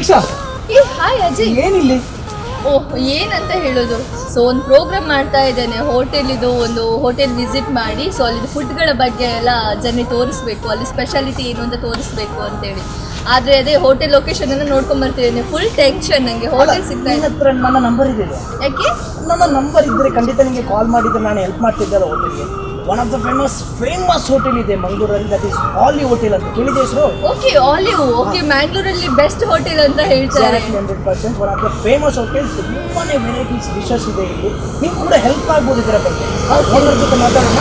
ದೀಕ್ಷಾ. ಏ, hi Ajay. ಏನಿಲ್ಲಿ? Oh, ಏನಂತ ಹೇಳೋದು? ಸೊ ಒಂದು ಪ್ರೋಗ್ರಾಮ್ ಮಾಡ್ತಾ ಇದ್ದೇನೆ. ಹೋಟೆಲ್ ಇದು, ಒಂದು ಹೋಟೆಲ್ ವಿಸಿಟ್ ಮಾಡಿ, ಸೊ ಅಲ್ಲಿ ಫುಡ್ಗಳ ಬಗ್ಗೆ ಎಲ್ಲ ಜನರಿಗೆ ತೋರಿಸ್ಬೇಕು, ಅಲ್ಲಿ ಸ್ಪೆಷಾಲಿಟಿ ಏನು ಅಂತ ತೋರಿಸ್ಬೇಕು ಅಂತೇಳಿ. ಆದರೆ ಅದೇ ಹೋಟೆಲ್ ಲೊಕೇಶನ್ ಅನ್ನು ನೋಡ್ಕೊಂಡ್ ಬರ್ತಿದ್ದೇನೆ. ಫುಲ್ ಟೆನ್ಷನ್ ನನಗೆ, ಹೋಟೆಲ್ ಸಿಗ್ತಾ ನಿನ್ನ ಇಲ್ಲ. ಹತ್ರ ನನ್ನ ನಂಬರ್ ಇದೆ. ಯಾಕೆ? ನನ್ನ ನಂಬರ್ ಇದ್ದರೆ ಖಂಡಿತ ನಿಮಗೆ ಕಾಲ್ ಮಾಡಿದ್ರೆ ನಾನು ಹೆಲ್ಪ್ ಮಾಡ್ತಿದ್ದಲ್ಲ ಹೋಟೆಲ್ಗೆ. One of the famous famous hotel ಇದೆ ಮಂಗಳೂರಲ್ಲಿ, that is olive hotel ಅಂತ. ಕೇಳಿದೆ ಹೆಸರು? Okay, olive, okay. ಮ್ಯಾಂಗ್ಳೂರಲ್ಲಿ ಬೆಸ್ಟ್ ಹೋಟೆಲ್ ಅಂತ ಹೇಳ್ತಾರೆ. 100%, one of the famous hotel. ತುಂಬಾ ವೆರೈಟೀಸ್ ಡಿಶಸ್ ಇದೆ ಇಲ್ಲಿ. ನೀವು ಕೂಡ ಹೆಲ್ಪ್ ಆಗ್ಬೋದು ಇದರ ಬಗ್ಗೆ. ಓನರ್ ಜೊತೆ ಮಾತಾಡೋಣ.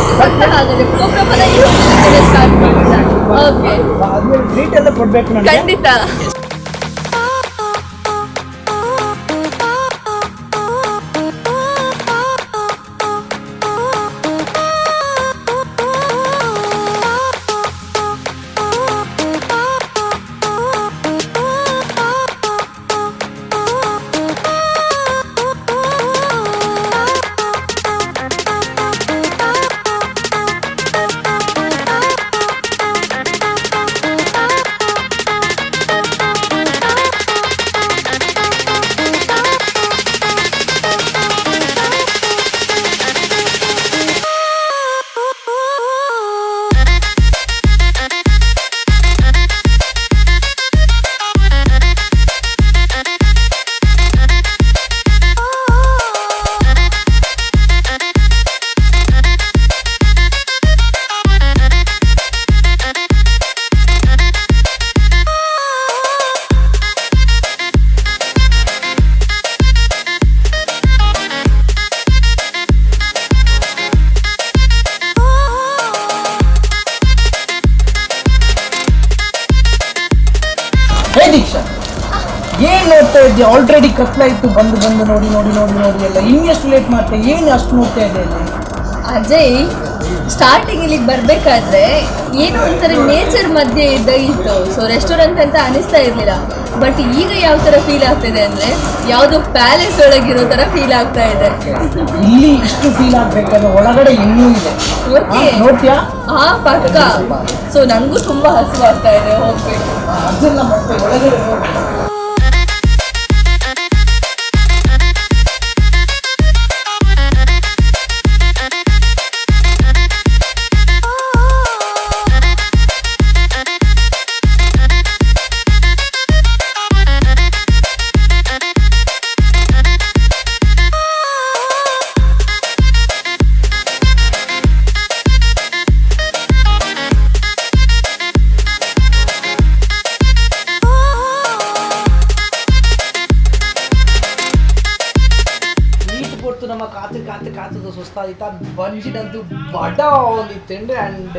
ಓಕೆ, ಪಕ್ಕ. ಹಾಗಾದ್ರೆ ಪ್ರೋಗ್ರಾಮ್ ಅನ್ನ ಈ ಹೋಟೆಲ್ ಸ್ಟಾರ್ಟ್ ಮಾಡೋಣ. ಓಕೆ. ಆದ್ಮೇಲೆ ಟ್ರೀಟ್ ಎಲ್ಲ ಕೊಡಬೇಕು ನನಗೆ. ಖಂಡಿತ. ಹೇ ದೀಕ್ಷಾ, ಏನ್ ನೋಡ್ತಾ ಇದ್ದೆ? ಆಲ್ರೆಡಿ ಕತ್ಲಾಯ್ತು. ಬಂದು ಬಂದು ನೋಡಿ ನೋಡಿ ನೋಡಿ ನೋಡಿ ಎಲ್ಲ. ಇನ್ನೆಷ್ಟು ಲೇಟ್ ಮಾಡ್ತೆ? ಏನು ಅಷ್ಟು ನೋಡ್ತಾ ಇದ್ದೆ ಇಲ್ಲಿ? ಅಜಯ್, ಸ್ಟಾರ್ಟಿಂಗ್ ಇಲ್ಲಿಗೆ ಬರಬೇಕಾದ್ರೆ ಏನೋ ಒಂಥರ ನೇಚರ್ ಮಧ್ಯೆ ಇದ್ದಾಗಿತ್ತು. ಸೊ ರೆಸ್ಟೋರೆಂಟ್ ಅಂತ ಅನಿಸ್ತಾ ಇರಲಿಲ್ಲ. ಬಟ್ ಈಗ ಯಾವ ಥರ ಫೀಲ್ ಆಗ್ತಿದೆ ಅಂದರೆ, ಯಾವುದೋ ಪ್ಯಾಲೇಸ್ ಒಳಗಿರೋ ಥರ ಫೀಲ್ ಆಗ್ತಾ ಇದೆ. ಇಲ್ಲಿ ಇಷ್ಟು ಫೀಲ್ ಆಗ್ಬೇಕಾದ್ರೆ ಒಳಗಡೆ ಇನ್ನೂ ಇದೆ. ಓಕೆ. ನೋಡ್ತೀಯಾ? ಹಾ, ಪಕ್ಕ. ಸೊ ನನಗೂ ತುಂಬ ಹಸಿವಾಗ್ತಾ ಇದೆ, ಹೋಗ್ಬೇಕು. ಅದೆಲ್ಲ ಮತ್ತೆ ಒಳಗಡೆ ನೋಡು. ಈಟ್ ಕೊಡ್ತು ನಮ್ಮ ಕಾತು ಕಾತು ಕಾತದ ಸುಸ್ತಾದಿತ್ತ. ಬಂಜಿನಂತೂ ಬಡ ಒಂದು ತಿಂಡ್ರೆ ಆ್ಯಂಡ್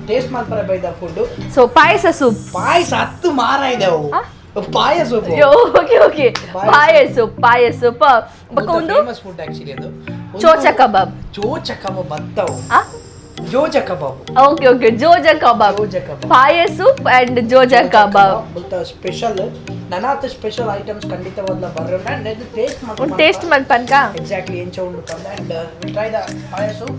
ಟೇಸ್ಟ್ ಮಾಡ್ತಾರೆ ಬೈ the food. So payasa soup. Payasa ಹತ್ತು ಮಾರ ಇದೆ ಅವು. Payasa soup. Okay okay, payasa soup, payasa soup. ಬೊಕ್ಕ ಒಂದು ಫೇಮಸ್ ಫುಡ್ ಆಕ್ಚುಲಿ ಅದು ಒಂದು. ಚೋಚ ಕಬಾಬ್. ಚೋಚ ಕಬಾಬ್ ಬತ್ತವು. ಆ? Joja kebab. Okay okay, Joja kebab. Joja kebab. ಪಾಯಸ soup and Joja kebab. Special, ನನಾತ್ ಸ್ಪೆಷಲ್ ಐಟಮ್ಸ್ ಖಂಡಿತವಾಗ್ಲ ಬರ್ರೋಣ ಅಂಡ್ ಇದು ಟೇಸ್ಟ್. ಒಂದು ಟೇಸ್ಟ್ ಮಲ್ಪನ್ಕ. ಎಕ್ಸಾಕ್ಟ್ಲಿ, ಎಂಚ ಉಂಡು ಪಂಡ. And will try the paya soup.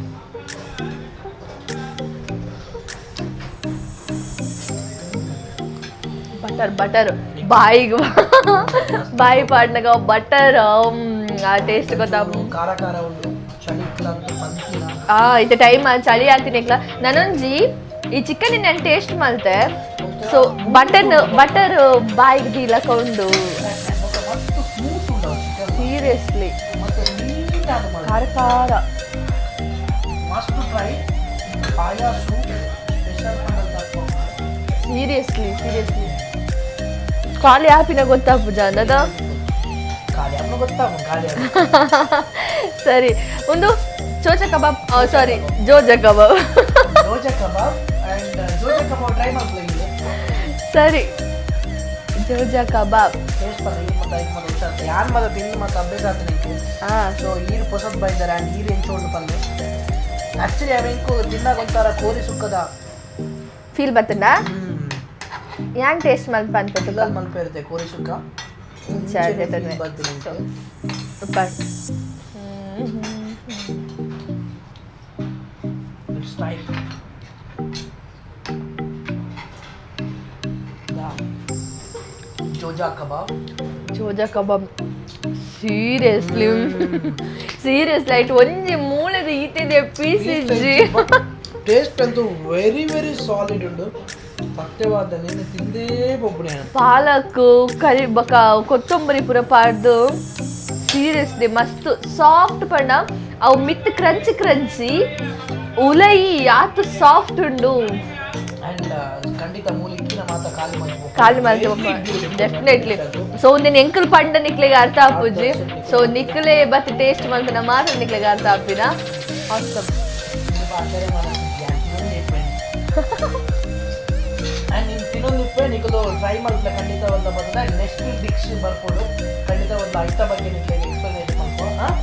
Butter, butter ಬಾಯಿಗೆ ಬಾಯಿ ಪಾಡ್ನಾಗ ಬಟರ್, ಆ ಟೇಸ್ಟ್ ಗೊತ್ತಾ? ಖಾರ ಖಾರ ಉಂಡು, ಚಳಿ ಅಂತ ಪಂತಿನ. ಆ ಇತ್ತೆ ಟೈಮ್ ಚಳಿ ಆಗ್ತೀನಿ. ನಾನೊಂಜಿ ಈ ಚಿಕನ್ ನಾನು ಟೇಸ್ಟ್ ಮಲ್ತೆ. ಸೊ ಬಟನ್ ಬಟರ್ ಬಾಯಿಗೆ ದೀಲಕ ಉಂಡು. ಮಸ್ತ್ ಸ್ಮೂತ್ ಉಂಡು ಚಿಕನ್. ಸೀರಿಯಸ್ಲಿ. ಮತ್ತೆ ನೀಟ್ ಆದ. ಖಾರ ಖಾರ. Must try paya soup special. Seriously, seriously, ಖಾಲಿ ಆಪಿನ ಗೊತ್ತಾ ಪೂಜಾ ಅಂದದ? ಖಾಲಿ ಅಮ್ಮ ಗೊತ್ತಾಗ ಖಾಲಿ. ಸರಿ, ಒಂದು ಚೋಚ ಕಬಾಬ್, ಸಾರಿ, ಜೋಜ ಕಬಾಬ್. ಜೋಜ ಕಬಾಬ್ ಅಂಡ್ ಜೋಜ ಕಬಾಬ್ ಟ್ರೈ ಮಾಡ್ಬೋದು. ಸರಿ, ಜೋಜ ಕಬಾಬ್. ಟೇಸ್ಟ್ ಪದ ಈ ಮತ್ತೆ ಐದು ಮತ್ತೆ ಹುಷಾರ್ ಯಾನ್ ಮತ್ತೆ ತಿಂದು ಮತ್ತೆ ಅಭ್ಯಾಸ ಆತ ನಿಂಗೆ. ಸೊ ಈರು ಪೊಸತ್ ಬೈದಾರೆ ಆ್ಯಂಡ್ ಈರು ಎಂಚ ಉಂಡು ಪಂದೆ. ಆ್ಯಕ್ಚುಲಿ ಅವ ಇಂಕು ತಿನ್ನಾಗ ಒಂಥರ ಕೋರಿ ಸುಕ್ಕದ ಫೀಲ್ ಬರ್ತದ. ಯಾಂಗ್ ಟೇಸ್ಟ್ ಮಲ್ಪ ಅನ್ಪತ್ತು? ತಿಲ್ಲಲ್ ಮಲ್ಪ ಇರುತ್ತೆ ಕೋರಿ ಸುಕ್ಕ. ಸರಿ. ಬರ್ತೀನಿ. Super. It's time. Joja Joja kebab. Joja kebab, seriously seriously ಐಟ್ ಒಂಜಿ ಮೂಳೆದ ಈತಿದೆ ಪೀಸ್ ಇಜ್ಜಿ. ಟೇಸ್ಟ್ ಅಂತೂ ವೆರಿ ವೆರಿ ಸಾಲಿಡ್ ಉಂಡು. ಸತ್ಯವಾದ ನಿನ್ನ ತಿಂದೇ ಬೊಬ್ಬುಣೆ. ಪಾಲಕ್ ಕರಿ ಬಕ ಕೊತ್ತಂಬರಿ ಪೂರ ಪಾಡ್ದು, ಸೀರಿಯಸ್ಲಿ ಮಸ್ತ್ ಸಾಫ್ಟ್ ಪಂಡ ಅವು ಮಿತ್ ಕ್ರಂಚಿ ಕ್ರಂಚಿ, ಉಲೈ ಯಾತ್ ಸಾಫ್ಟ್ ಉಂಡು. ಅಂಡ್ ಖಂಡಿತ ಮೂಲಿಕ್ಕಿನ ಮಾತ ಖಾಲಿ ಮಲ್ಪು. ಖಾಲಿ ಮಲ್ತೆ ಡೆಫಿನೆಟ್ಲಿ. ಸೊ ನಿನ್ನ ಎಂಕಲ್ ಪಂಡ ನಿಕ್ಲೆಗೆ ಅರ್ಥ ಆಪುಜಿ. ಸೊ ನಿಕ್ಲೆ ಬತ್ ಟೇಸ್ಟ್ ಮಲ್ಪಿನ ಮಾತ್ರ ನಿಕ್ಲೆಗೆ ಅರ್ಥ ಆಪಿನ. ಆಸಮ್. ಅಂಡ್ ನೀನು ತಿನ್ನೊಂದಿಪ್ಪೆ ನಿಕಲು ಟ್ರೈ ಮಲ್ಪಲೆ ಖಂಡಿತ ಒಂದು ಬರ್ತದೆ. ನೆಕ್ಸ್ಟ್ ಡಿಶ್ ಬರ್ಬೋದು. ಖಂಡಿತ ಒಂದು ಐತ ಬಗ್ಗೆ ನಿಕ್ಲೆಗೆ ಎಕ್ಸ್ಪ್ಲನೇಷನ್ ಮಲ್ಪ. ಹಾಂ.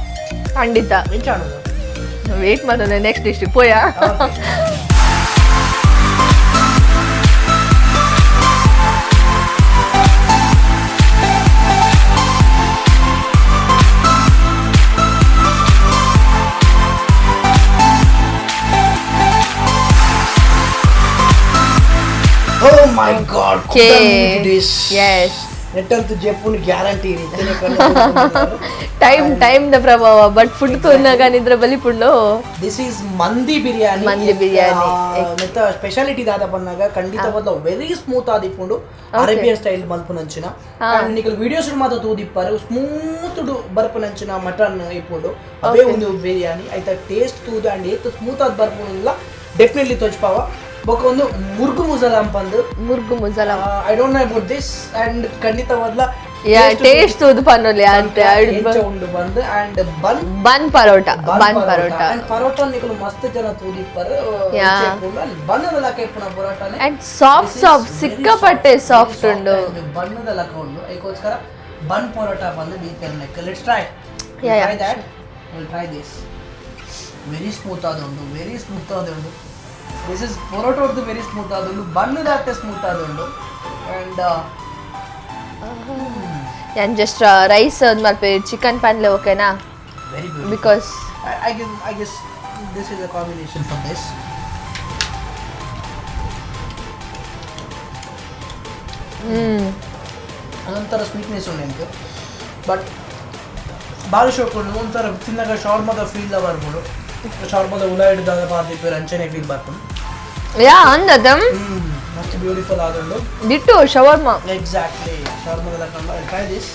ಖಂಡಿತ. ಮಿಂಚಾಣುದು. ವೇಟ್ ಮಾಡೋಣ ನೆಕ್ಸ್ಟ್ ಡಿಶ್ ಪೋಯಾ. Oh my god. Okay. Yes. ನೆಟ್ಟಂತೂ ಜೆಪ್ಪುನ್ ಗ್ಯಾರಂಟಿ. ಟೈಮ್ ಟೈಮ್ the ಪ್ರಭಾವ, ಬಟ್ ಫುಡ್ ತುನ್ನಾಗ ನಿದ್ರೆ ಬಲಿ ಪುಂಡು. This is mandi biryani. Mandi biryani. ನೆತ್ತ ಸ್ಪೆಷಾಲಿಟಿ ದಾದ ಪನ್ನಾಗ ಖಂಡಿತ ಬದಲ ವೆರಿ ಸ್ಮೂತ್ ಆದಿಪ್ಪುಂಡು, ಅರೇಬಿಯನ್ ಸ್ಟೈಲ್ ಮಲ್ಪುನಂಚಿನ. ಅಂಡ್ ನಿಕಲ್ ವಿಡಿಯೋಸ್ ಮಾತ್ರ ತೂದಿಪ್ಪಾರು, ಸ್ಮೂತ್ ಬರ್ಪುನಂಚಿನ ಮಟನ್ ಇಪ್ಪುಂಡು. ಅವೇ ಒಂದು ಬಿರಿಯಾನಿ ಐತ ಟೇಸ್ಟ್ ತೂದು ಅಂಡ್ ಏತ್ ಸ್ಮೂತ್ ಆದ್ ಬರ್ಪುನಿಲ್ಲ ಡೆಫಿನೆಟ್ಲಿ ತೋಚ್ಪಾವ. ಬೊಕ ಒಂದು ಮುರ್ಗು ಮುಸಲಂ ಪಂದು. ಮುರ್ಗು ಮುಸಲಂ. I don't know about this and ಖಂಡಿತ ಬದಲ ಯಾ, ಟೇಸ್ಟ್ ತೂದು ಪನ್ನೊಲಿ ಅಂತೆ. ಎಂಚ ಉಂಡು ಬಂದು and bun bun parotta, bun parotta. And parotta ನಿಕಲು ಮಸ್ತ್ ಜನ ತೂದಿಪ್ಪರು. ಬನ್ನದ ಲಕ ಇಪ್ಪುನ ಪರೋಟಾನೆ. ಅಂಡ್ ಸಾಫ್ಟ್ ಸಾಫ್ಟ್, ಸಿಕ್ಕಾಪಟ್ಟೆ ಸಾಫ್ಟ್ ಉಂಡು. ಬಣ್ಣದ ಲಕ ಉಂಡು. ಅದಕ್ಕೋಸ್ಕರ ಬನ್ ಪರೋಟ ಬಂದು ದೀಪೆರ್ neck. Let's try. Yeah. Try that, will try this. Very smooth ಆದ ಉಂಡು, ವೆರಿ ಸ್ಮೂತ್ ಆದ ಉಂಡು. This is parotta ಹೊಡೆದು ವೆರಿ ಸ್ಮೂತ್ ಆದ ಉಂಡು, ಬಣ್ಣದಾತೆ ಸ್ಮೂತ್ ಆದ ಉಂಡು. ಅಂಡ್ ನಾನು ಜಸ್ಟ್ ರೈಸ್ ಒಂದು ಮಲ್ಪೆ ಚಿಕನ್ ಪನ್ಲೆ, ಓಕೆನಾ? Very beautiful. Because I guess this is a combination for this. ಅದೊಂಥರ ಸ್ವೀಟ್ನೆಸ್ ಉಂಟು ಎಂಕ್, ಬಟ್ ಭಾರಿ ಶೋಕ್ ಉಂಡು. ಒಂಥರ ತಿನ್ನಾಗ ಶಾರ್ಮದ ಫೀಲ್ ಬರ್ಬೋದು. ಶಾರ್ಮದ ಉಲ ಹಿಡಿದಾಗ ಬಾರ್ದಿಪ್ಪೇರು ಅಂಚನೆ ಫೀಲ್ ಬರ್ಪುಂಡು. ಯಾ, ಅಂದದ. ಮಸ್ತ್ ಬ್ಯೂಟಿಫುಲ್ ಆದುಂಡು. ದಿಟ್ಟು ಶವರ್ಮಾ. ಎಕ್ಸಾಕ್ಟ್ಲಿ, ಶಾರ್ಮದ ಕಂಡು. Try this.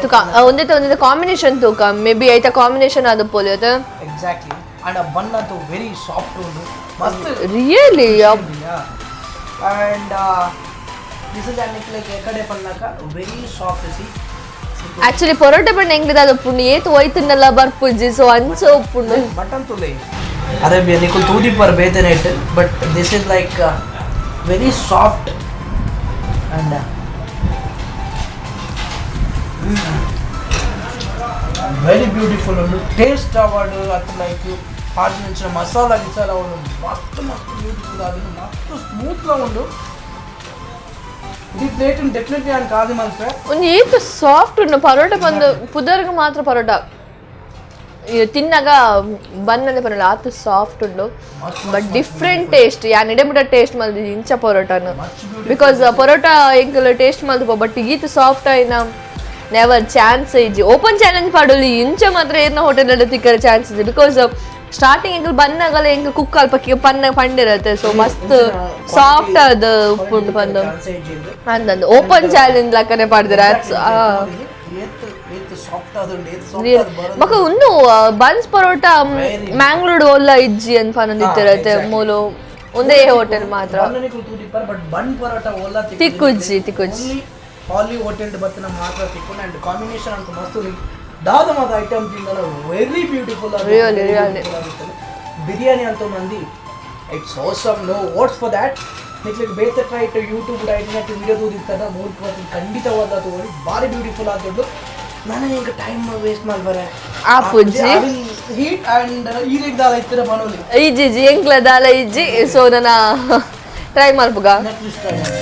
ತೂಕ ಒಂದೇ ಒಂದೇ ಕಾಂಬಿನೇಷನ್ ತೂಕ, ಮೇ ಬಿ ಐತ ಕಾಂಬಿನೇಷನ್ ಅದು ಪೋಲಿ ಅದು. ಎಕ್ಸಾಕ್ಟ್ಲಿ, ಅಂಡ್ ಆ ಬನ್ ಅಂತೂ ವೆರಿ ಸಾಫ್ಟ್ ಉಂಡು, ಮಸ್ತ್. Really. And this is and like ಕಡೆ ಪನ್ನಾಕ very soft C. Actually parotta ಬಣ್ಣ ಎಂಗ್ಲಿದ ಅದು ಪುಂಡು ಏತ್ ಹೋಯ್ತನ್ನಲ್ಲ ಬರ್ಪುಜಿ, ಸೊ ಅಂಚ ಉಪ್ಪುಂಡು. ಮಟನ್ ತುಲೆ ಅರೇಬಿಯನ್ ನಿಕುಲ್ ತೂದಿಪ್ಪರ್ ಬೇತೆನೆ it, but this is like very soft and very beautiful ಉಂಡು. ಟೇಸ್ಟ್ ಅವಾರ್ಡ್ ಅತ್ ಲೈಕ್ ಪಾಡ್ದಿನಂಚಿನ ಮಸಾಲ ಗಿಸಾಲ ಉಂಡು. ಮಸ್ತ್ ಮಸ್ತ್ ಬ್ಯೂಟಿಫುಲ್ ಆದುಂಡು, ಮಸ್ತ್ ಸ್ಮೂತ್ಲ ಉಂಡು. ಈ ಪ್ಲೇಟ್ ಡೆಫಿನೆಟ್ಲಿ ನಾನು ಕಾದು ಮಲ್ಪೆ. ಒಂದು ಏತ್ ಸಾಫ್ಟ್ ಉಂಡು ಪರೋಟ ಬಂದು. ಪುದರ್ಗ್ ಮಾತ್ರ ಪರೋಟ ಈ ತಿನ್ನಾಗ ಬನ್ನಂದೆ ಪರೋಟ ಆತು ಸಾಫ್ಟ್ ಉಂಡು. ಬಟ್ ಡಿಫ್ರೆಂಟ್ ಟೇಸ್ಟ್ ಯಾನ್ ಇಡೆಮುಟ ಟೇಸ್ಟ್ ಮಲ್ದಿ ಇಂಚ ಪರೋಟನು. Because parotta ಎಂಕಲ್ ಟೇಸ್ಟ್ ಮಲ್ದಪ್ಪ, ಬಟ್ ಈತ್ ಸಾಫ್ಟ್ ಆಯ್ನ ನೆವರ್ ಚಾನ್ಸ್ ಇಜ್ಜಿ. ಓಪನ್ ಚಾಲೆಂಜ್ ಪಾಡೊಲಿ, ಇಂಚ ಮಾತ್ರ ಏರ್ನ ಹೋಟೆಲ್ ತಿಕ್ಕರೆ ಚಾನ್ಸ್ ಇಜ್ಜಿ. Because starting ಎಂಕಲ್ ಬನ್ನಾಗಲ ಎಂಕ್ ಕುಕ್ ಅಲ್ಪ ಪನ್ನ ಪಂಡಿರತ್ತೆ, ಸೊ ಮಸ್ತ್ ಸಾಫ್ಟ್ ಆದ ಉಪ್ಪುಂಡು ಪಂದು ಅಂದಂದು ಓಪನ್ ಚಾಲೆಂಜ್ ಲಕ್ಕನೆ ಪಾಡ್ದಿರ. ಏತ್ ಏತ್ ಸಾಫ್ಟ್ ಆದುಂಡು, ಏತ್ ಸಾಫ್ಟ್ ಆದ್ ಬರೋದು. ಮಕ್ಕ ಉಂದು ಬನ್ಸ್ ಪರೋಟ ಮ್ಯಾಂಗ್ಳೂರ್ ಒಲ್ಲ ಇಜ್ಜಿ ಅಂತ ಪನ್ನೊಂದಿತ್ತಿರತ್ತೆ. ಮೂಲು ಒಂದೇ ಹೋಟೆಲ್ ಮಾತ್ರ. ಬನ್ನನಿಕುಲು ತೂದಿಪ್ಪರ್, ಬಟ್ ಬನ್ ಪರೋಟ ಓಲ್ಲ. ತಿಕ್ಕುಜ್ಜಿ, ತಿಕ್ಕುಜ್ಜಿ. ಹಾಲಿ ಹೋಟೆಲ್ ಬತ್ತಿನ ಮಾತ್ರ ತಿಕ್ಕೊಂಡು. ಅಂಡ್ ಕಾಂಬಿನೇಷನ್ ಅಂತ ಮಸ್ತ್ ದಾದ ಮಾತ ಐಟಮ್ ತಿಂದಲ್ಲ, very beautiful. Really, really. Biryani ಅಂತ ಮಂದಿ, it's awesome, no words for that. ನಿಕ್ಲಿಗೆ ಬೇತೆ ಟ್ರೈ ಇಟ್ಟು ಯೂಟ್ಯೂಬ್ ಐಟಮ್ ವಿಡಿಯೋ ತೂದಿರ್ತಾರೆ ಮೂರು ಬರ್ತೀನಿ. ಖಂಡಿತವಾದ ತಗೊಳ್ಳಿ, ಭಾರಿ ಬ್ಯೂಟಿಫುಲ್ ಆದದ್ದು. ನಾನು ಈಗ ಟೈಮ್ ವೇಸ್ಟ್ ಮಾಡ್ಬಾರೆ. ಆಪುಜ್ಜಿ. ಹೀಟ್ ಅಂಡ್ ಈರಿಗೆ ದಾಲ ಇತ್ತಿರ ಬನೋಲಿ. ಇಜ್ಜಿ ಇಜ್ಜಿ, ಎಂಕ್ಲ ದಾಲ ಇಜ್ಜಿ. ಸೊ ನನ್ನ ಟ್ರೈ ಮಲ್ಪುಗ. ನೆಕ್ಸ್ಟ್ ಟ್ರೈ ಮಾಡಿ.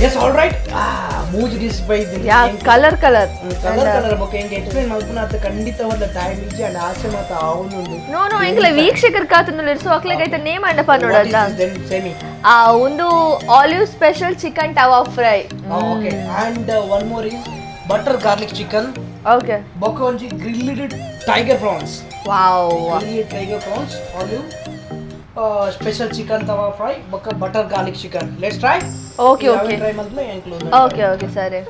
S, all right, ಮೂಜಿ ಡಿಶ್ ಬೈದಿನಿ. ಯಾ, ಕಲರ್ ಕಲರ್. ಕಲರ್ ಕಲರ್ ಬೊಕ್ಕ ಎಂಕ್ ಎಕ್ಸ್ಪ್ಲೇನ್ ಮಲ್ಪುನಾತ್ ಖಂಡಿತವಾದ ಟೈಮ್ ಇಜ್ಜಿ ಅಂಡ್ ಆಸೆ ಮಾತ ಆವೊಂದುಂಡು. ನೋ ನೋ, ಎಂಕ್ಲ ವೀಕ್ಷಕರ್ ಕಾತುಂದುಲ್ಲೆರ್. ಸೊ ಅಕ್ಲೆಗ್ ಐತ ನೇಮ್ ಅಂಡ ಪನೊಡಲ್ಲ. Then semi ಆ ಒಂದು olive special chicken tawa fry. Okay, and one more is butter garlic chicken. ಬೊಕ್ಕ ಒಂಜಿ grilled tiger prawns. Wow. Grilled tiger prawns, olive special chicken tawa fry ಬೊಕ್ಕ butter garlic chicken. Let's try. Okay okay. Try ಮಲ್ಪಲೆ ಎಂಕ್ಲು. Okay okay, ಸರಿ.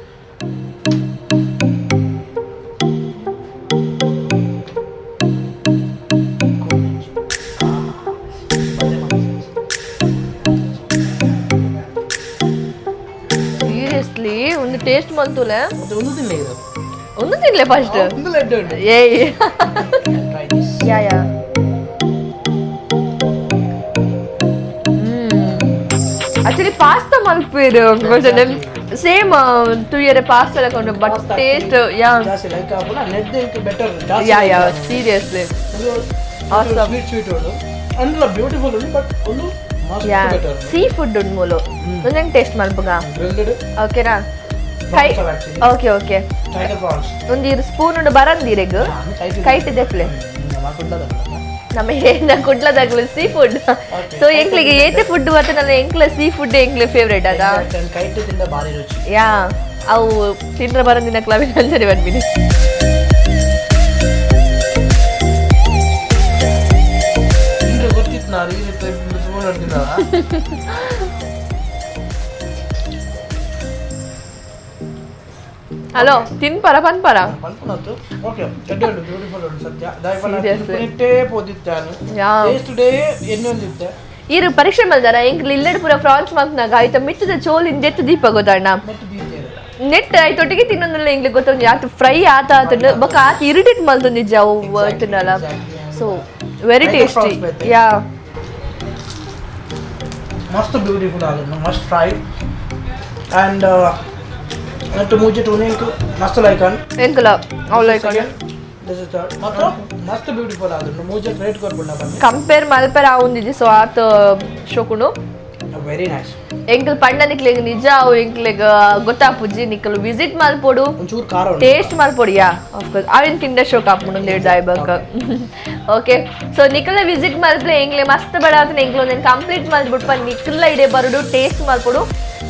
Seriously ಒಂದು taste ಮಲ್ತುಲೆ. ಒಂದು ತಿನ್ಲೆ ಇದು. ಒಂದು ತಿನ್ಲೆ first. ಒಂದು ಲಡ್ಡು ಉಂಟು. ಏಯ್. Try this. Yeah. Actually pasta ಮಲ್ಪೇರು same 2 year pasta ಕೊಂಡು, ಬಟ್ ಟೇಸ್ಟ್ ಯಾ. ಜಾಸ್ತಿ ಲೈಕ್ ಆಪುನ ನೆಟ್ ಇಂಕ್ ಬೆಟರ್. ಯಾ ಯಾ, ಸೀರಿಯಸ್ಲಿ. Awesome. Sweet sweet ಉಂಡು ಅಂದ್ಲ ಬ್ಯೂಟಿಫುಲ್ ಉಂಡು, ಬಟ್ ಒಂದು ಮಸ್ತ್ ಯಾ ಬೆಟರ್. ಸೀ ಫುಡ್ ಉಂಡು ಮೂಲು. ಒಂದೊಂದು ಟೇಸ್ಟ್ ಮಲ್ಪುಗ. ಗ್ರಿಲ್ಡ್ ಓಕೆನಾ? ಕೈ ಓಕೆ ಓಕೆ. Tiger France. ಒಂದು ಇರು ಸ್ಪೂನ್ ಉಂಡು ಬರಂದಿರೆಗ್ ಕೈಟ್ ದೆಪ್ಲೆ. ನಮ್ಮ ಏನ ಕುಡ್ಲದಾಗ್ಲು ಸೀ ಫುಡ್. ಸೊ ಎಂಕ್ಲಿಗೆ ಏತೆ ಫುಡ್ ಬರ್ತದಲ್ಲ, ಎಂಕ್ಲ ಸೀ ಫುಡ್ ಎಂಕ್ಲೆ ಫೇವ್ರೇಟ್ ಅದ. ಕೈಟ್ ತಿಂದ ಭಾರಿ ರುಚಿ. ಯಾ, ಅವು ತಿಂದ್ರ ಬರಂದಿನ ಕ್ಲಬಿನ ಅಂಜನೆ ಬಂದ್ಬಿಡಿ. ತಿಂದ್ರೆ ಗೊತ್ತಿತ್ತು ನಾನು ಈ ರೀತಿ ಸ್ಪೂನ್ ಹಿಡ್ದಿದ್ದಲ್ಲ. ಹಲೋ, ತಿನ್ಪರ ಪನ್ಪರ. ಪನ್ಪುನತ್ತು ಓಕೆ, ಎಡ್ಡೆ ಉಂಟು, ಬ್ಯೂಟಿಫುಲ್ ಉಂಟು ಸತ್ಯ. Seriously. ತಿನ್ಪುನೆಟ್ಟೇ ಪೋದಿತ್ತಾನು ಯಾ. ಟೇಸ್ಟ್ ಡೇ ಎನ್ನೊಂದಿತ್ತೆ. ಇರು ಪರೀಕ್ಷೆ ಮಲ್ದಾರ ಎಂಕ್ಲ ಇಲ್ಲಡ್ ಪೂರ ಫ್ರಾನ್ಸ್ ಮಲ್ತ್ನಾಗ ಆಯ್ತ ಮಿತ್ತದ ಚೋಲಿನ ದೆತ್ತು ದೀಪ ಗೊತ್ತಣ್ಣ. ನೆಟ್ ದೀತೇರು. ನೆಟ್ ಆಯ್ತೊಟ್ಟಿಗೆ ತಿನ್ನೊಂದಿಲ್ಲ. ಎಂಗ್ಲಿ ಗೊತ್ತೊಂದು ಆತ ಫ್ರೈ ಆತ ಆತಂಡು ಬೊಕ್ಕ ಆತ ಇರಿಟೇಟ್ ಮಲ್ತೊಂದಿಜ್ಜ ಅವು ತಿನ್ನಲ್ಲ. So very Like the tasty. Prawns ಬೇತೆ. ಯಾ. ಮಸ್ತ್ ಬ್ಯೂಟಿಫುಲ್ ಆಗಿದೆ, ಮಸ್ತ್ ಫ್ರೈ ಆ್ಯಂಡ್ ನೆಟ್ ಮೂಜೆ ಟೂನಿಂಗ್ ಮಸ್ತ್ ಲೈಕ್ ಅನ್. ಎಂಕಲ ಅವು ಲೈಕ್. This is third ಮಾತ್ರ ಮಸ್ತ್ ಬ್ಯೂಟಿಫುಲ್ ಆದುಂಡು. ಮೂಜೆ ರೇಟ್ ಕೊರ್ಪುಂಡ ಬನ್ನಿ. ಕಂಪೇರ್ ಮಲ್ಪೆರ ಆವೊಂದಿಜ್ಜಿ. ಸೊ ಆತ ಶೋಕುಂಡು. Very nice. ಎಂಕಲ್ ಪಂಡ ನಿಕ್ಲೆಗ್ ನಿಜ ಅವು ಎಂಕ್ಲೆಗ್ ಗೊತ್ತಾಪುಜಿ. ನಿಕಲ್ ವಿಸಿಟ್ ಮಲ್ಪೊಡು. ಒಂಚೂರು ಖಾರ ಉಂಟು. ಟೇಸ್ಟ್ ಮಲ್ಪೊಡು. ಯಾ, ಕೋರ್ಸ್, ಅವೇನ್ ತಿಂಡ ಶೋಕ್ ಆಪುಂಡು ಒಂದೆರಡು ದಾಯ್ಬಕ್. ಓಕೆ, ಸೊ ನಿಕಲ್ನ ವಿಸಿಟ್ ಮಲ್ಪ್ಲೆ. ಎಂಕ್ಲೆ ಮಸ್ತ್ ಬಡಾತನ. ಎಂಕ್ಲ ಒಂದೆನ್ ಕಂಪ್ಲೀಟ್ ಮಲ್ತ್ಬಿಟ್ಟು ನಿಕಲ್ಲ ಇಡೆ ಬರುಡು, ಟೇಸ್ಟ್ ಮಲ್ಪೊಡು.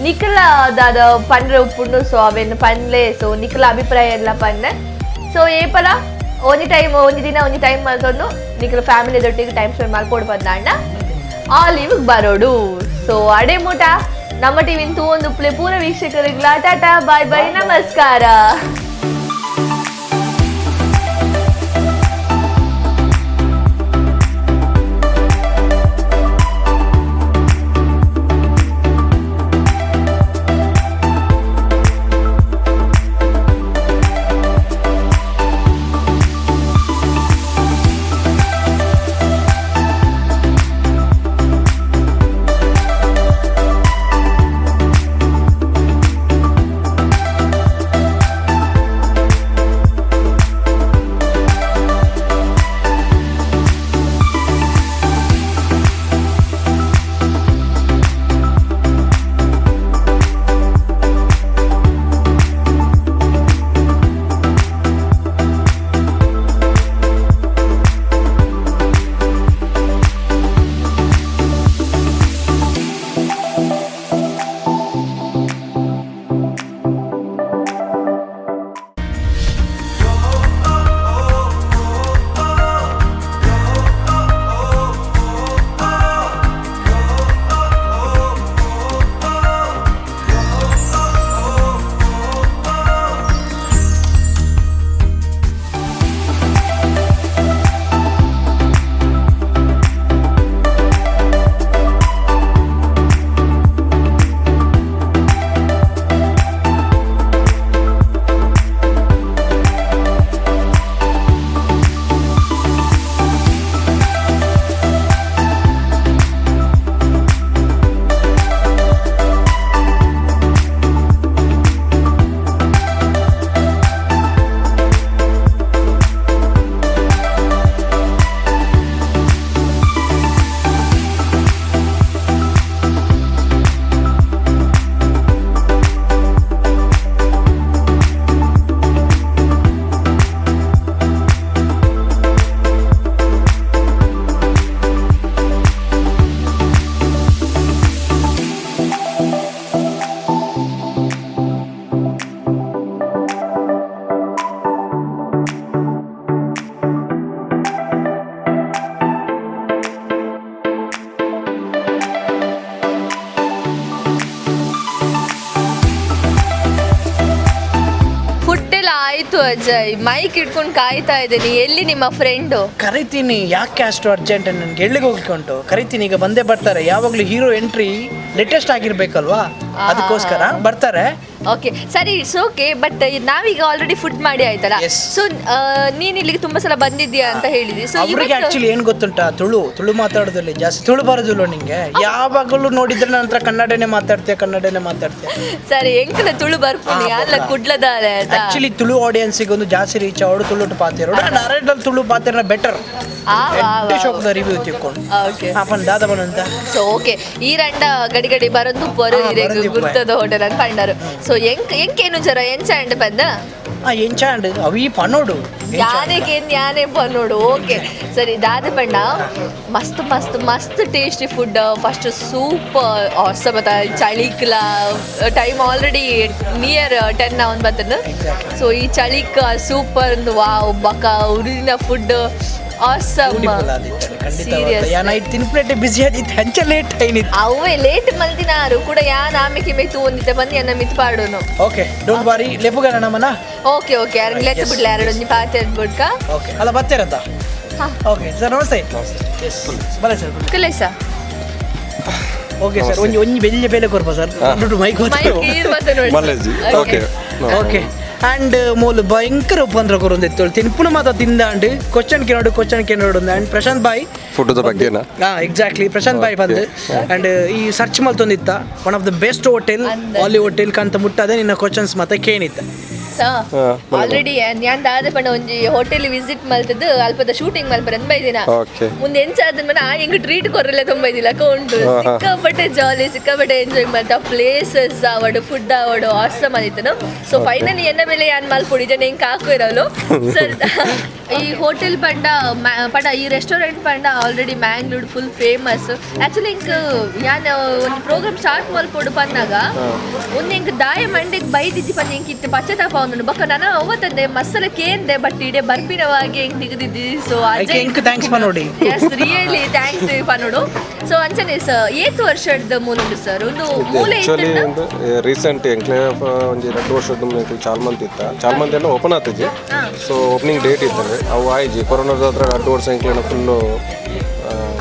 ನಿಕಲ ದಾದ ಪನ್ರೆ ಉಪ್ಪುಂಡು, ಸೊ ಅವೇನ್ ಪನ್ಲೆ. ಸೊ ನಿಕಲ ಅಭಿಪ್ರಾಯ ಎಲ್ಲ ಪನ್ನೆ. ಸೊ ಏಪಲ ಒಂಜಿ ಟೈಮ್, ಒಂಜಿ ದಿನ ಒಂಜಿ ಟೈಮ್ ಮಲ್ತೊಂದು ನಿಕಲ ಫ್ಯಾಮಿಲಿ ದೊಟ್ಟಿಗೆ ಟೈಮ್ ಸ್ಪೆಂಡ್ ಮಲ್ಪೊಡು ಪಂದಾಂಡ ಆಲಿವ್ ಬರೋಡು. ಸೊ ಅಡೆ ಮುಟ ನಮ್ಮ ಟಿವಿನ ತೂವೊಂದು ಉಪ್ಪುಲೆ ಪೂರ ವೀಕ್ಷಕರಿಗ್ಲಾ ಟಾಟಾ, ಬಾಯ್ ಬಾಯ್, ನಮಸ್ಕಾರ. Ajay, mic ಇಟ್ಕೊಂಡು ಕಾಯ್ತಾ ಇದ್ದೀನಿ, ಎಲ್ಲಿ ನಿಮ್ಮ ಫ್ರೆಂಡು? ಕರಿತೀನಿ, ಯಾಕೆ ಅಷ್ಟು ಅರ್ಜೆಂಟ್? ನನ್ಗೆ ಎಲ್ಲಿಗೆ ಹೋಗ್ಲಿಕ್ಕೆ ಉಂಟು, ಕರಿತೀನಿ, ಈಗ ಬಂದೇ ಬರ್ತಾರೆ. ಯಾವಾಗಲೂ hero entry latest ಆಗಿರ್ಬೇಕಲ್ವಾ, ಅದಕ್ಕೋಸ್ಕರ ಬರ್ತಾರೆ. ಓಕೆ ಸರಿ, it's okay. But ನಾವೀಗ ಆಲ್ರೆಡಿ ಫುಡ್ ಮಾಡಿ ಆಯ್ತಲ್ಲ? Yes. So ನೀನ್ ಇಲ್ಲಿಗೆ ತುಂಬಾ ಸಲ ಬಂದಿದ್ದೀಯಾ ಅಂತ ಹೇಳಿದಿ, ಸೊ ಅವ್ರಿಗೆ ಆಕ್ಚುಲಿ ಏನ್ ಗೊತ್ತುಂಟಾ, ತುಳು ತುಳು ಮಾತಾಡೋದಿಲ್ಲ ಜಾಸ್ತಿ, ತುಳು ಬರೋದಿಲ್ಲ ನಿಂಗೆ. ಯಾವಾಗಲೂ ನೋಡಿದ್ರೆ ನನ್ನ ಹತ್ರ ಕನ್ನಡನೇ ಮಾತಾಡ್ತೀಯ, ಕನ್ನಡನೇ ಮಾತಾಡ್ತೀಯ. ಸರಿ, ಎಂಕಲ ತುಳು ಬರ್ಪುನಿ ಅಲ್ಲ ಕುಡ್ಲದಾರೆ ಆಯ್ತಾ? ಆಕ್ಚುಲಿ ತುಳು ಆಡಿಯನ್ಸಿಗೆ ಒಂದು ಜಾಸ್ತಿ ರೀಚ್ ಅವಳು ತುಳು ಪಾತಿರೋಡು ಅರೆಡಲ್ಲಿ ತುಳು ಪಾತಿರೋಣ ಬೆಟರ್. ಆ, ವಾ, ವಾ. ಶೋಕದ ರಿವ್ಯೂ ತಿಕ್ಕೊಂಡು ಓಕೆ. ಅಪ್ಪನ್ ದಾದ ಬಂತ. ಸೊ ಓಕೆ, ಈ ರಂಡ ಗಡಿ ಗಡಿ ಬರಂದು ಪೊರು ಹಾ, ಇರೆಗ್ ಬರಂದಿಪ್ಪೆ. ಗುರ್ತದ ಹೋಟೆಲ್ ಅಂತ ಪಂಡರು. ಸೊ ಎಂಕ್ ಎಂಕೇನು ಜರ ಎಂಚ ಅಂಡ್ ಪಂದ? ಆ ಎಂಚಾಂಡ್ ಅವಿ ಪನೋಡು. ಯಾನೆಗೆ ಯಾನೆ ಪನ್ನೋಡು. ಓಕೆ ಸರಿ, ದಾದ ಪಂಡ ಮಸ್ತ್ ಮಸ್ತ್ ಮಸ್ತ್ tasty food. First super awesome ಅದ. ಚಳಿಕ್ಲ time already near 10 ಅವನ್ ಬರ್ತನ. Exactly. So ಈ ಚಳಿಕ್ ಸೂಪರ್ ಒಂದು ವಾವ್ ಬಕ ಉರಿನ food awesome. Beautiful ಆದಿತ್ತಾನೆ ಖಂಡಿತ. Seriously. ಯಾ ನೈಟ್ ತಿನ್ಪ್ಲೇಟ್ ಬಿಸಿ ಆದಿತ್ತು, ಅಂಚ ಲೇಟ್ ಐನಿತ್ತು. ಅವೇ ಲೇಟ್ ಮಲ್ದಿನಾರು ಕೂಡ ಯಾನ್ ಆಮೆ ಕಿಮೆ ತೂವೊಂದಿತ್ತೆ ಬಂದು ಎನ್ನ ಮಿತ್ ಪಾಡೋನು. ಓಕೆ, don't ವಾರಿ, ಲೆಪುಗನ ನಮನ. ಓಕೆ ಓಕೆ, ಯಾರು ಲೆತ್ತ Yes, ಬಿಡ್ಲ ಯಾರು ಒಂಜಿ ಪಾತೆ ಬಿಡ್ಕ. ಓಕೆ ಅಲ್ಲ ಬರ್ತೀರಂತ. ಹಾ. ಓಕೆ ಸರ್, ನಮಸ್ತೆ. ಎಸ್ ಬಲೆ ಸರ್. ಕುಲೇಸ. ಓಕೆ ಸರ್, ಒಂಜಿ ಒಂಜಿ ಬೆಲ್ಲ ಬೆಲೆ ಕೊರ್ಪ sir mic. Mic ಈರ್ ಬತ್ತ ನೋಡಿ. ಮಲ್ಲೇಜಿ okay. Okay, and ಮೂಲು ಭಯಂಕರ ಉಪಂದ್ರ ಕೊರೊಂದಿತ್ತು ತಿನ್ಪುನ ಮಾತ ತಿಂದಾಂಡ್ ಕ್ವಶನ್ ಕೇಳೋಡು, ಕ್ವಶನ್ ಕೇಳೋಡು. ಅಂಡ್ ಪ್ರಶಾಂತ್ ಬಾಯ್ ಫುಡ್ದ ಬಗ್ಗೆನಾ? ಹಾ, ಎಕ್ಸಾಕ್ಟ್ಲಿ, ಪ್ರಶಾಂತ್ ಬಾಯ್ ಬಂದು ಅಂಡ್ ಈ search ಮಲ್ತೊಂದಿತ್ತ one of the best hotel ಅಂದ್. ಆಲಿ ಹೋಟೆಲ್ ಕಂತ ಮುಟ್ಟದೆ ನಿನ್ನ ಕ್ವಶನ್ಸ್ ಮತ್ತೆ ಕೇನಿತ್ತ. ಸರ್, ಹಾ, ಮಲ್ಲೆ. ಆಲ್ರೆಡಿ ಯಾನ್ ದಾದ ಪಂಡ ಒಂಜಿ ಹೋಟೆಲ್ ವಿಸಿಟ್ ಮಲ್ತದ್ದು ಅಲ್ಪದ ಶೂಟಿಂಗ್ ಮಲ್ಪರಂದ್ ಬೈದಿನ. ಓಕೆ. ಮುಂದೆ ಎಂಚ ಆದ ಮನ ಆ ಹೆಂಗ್ ಟ್ರೀಟ್ ಕೊರಲೆ ತುಂಬ ಇದಿಲ್ಲ ಉಂಟು. ಹಾ, ಹಾ. ಸಿಕ್ಕಾಪಟ್ಟೆ ಜಾಲಿ, ಸಿಕ್ಕಾಪಟ್ಟೆ ಎಂಜಾಯ್ ಮಾಡ್ತಾ, ಪ್ಲೇಸಸ್ ಆವಡು ಫುಡ್ ಆವಡು ಆಸಮ್ ಆದಿತ್ತನು. ಸೊ ಫೈನಲಿ ಎನ್ನ ಮೇಲೆ ಯಾನ್ ಮಲ್ಪುಡಿ ಜನ ಹೆಂಗ್ ಕಾಕು ಇರಲು ಸರ್. ಈ ಹೋಟೆಲ್ ಪಂಡ ಪಂಡ ಈ ರೆಸ್ಟೋರೆಂಟ್ ಪಂಡ already Mangalore full famous. Actually ಇಂಕ್ ಯಾನ್ ಒಂದು ಪ್ರೋಗ್ರಾಮ್ ಸ್ಟಾರ್ಟ್ ಮಲ್ಪೊಡು ಪನ್ನಾಗ ಒಂದು ಎಂಕ್ ದಾಯ ಮಂಡೆಗ್ ಬೈದಿದ್ದಿ ಪಂಡ ಎಂಕ್ ಇತ್ತು ಪಶ್ಚಾತ್ತಾಪ ಉಂಡು. ಬೊಕ್ಕ ನಾನು ಅವತ್ತಂದೆ ಮಸಲ ಕೇಂದೆ, ಬಟ್ ಇಡೇ ಬರ್ಪಿನವಾಗಿ ಎಂಕ್ ದಿಗದಿದ್ದಿ. ಸೊ ಐಕೆ ಎಂಕ್ thanks ಪನೋಡಿ. S, really thanks ಪನೋಡು. So ಅಂಚನೆ ಸರ್, ಏತ್ ವರ್ಷದ ಮೂಲ ಉಂಡು ಸರ್ ಒಂದು ಮೂಲೆ? ಆಕ್ಚುಲಿ ಇತ್ತುಂಡ? ಒಂದು ರೀಸೆಂಟ್ ಎಂಕ್ಲೇವ್ ಒಂಜಿ 2 ವರ್ಷದ ಎಂಕ್ಲು ಚಾಲ್ ಮಂತ್ ಇತ್ತ, ಚಾಲ್ ಮಂತ್ ಎಲ್ಲ ಓಪನ್ ಆತಿಜಿ. So opening date ಇತ್ತಂದ್ರೆ ಅವು ಆಯ್ಜಿ. ಕೊರೋನಾದ ಹತ್ರ 2 ವರ್ಷ ಎಂಕ್ಲೇನ ಫುಲ್ಲು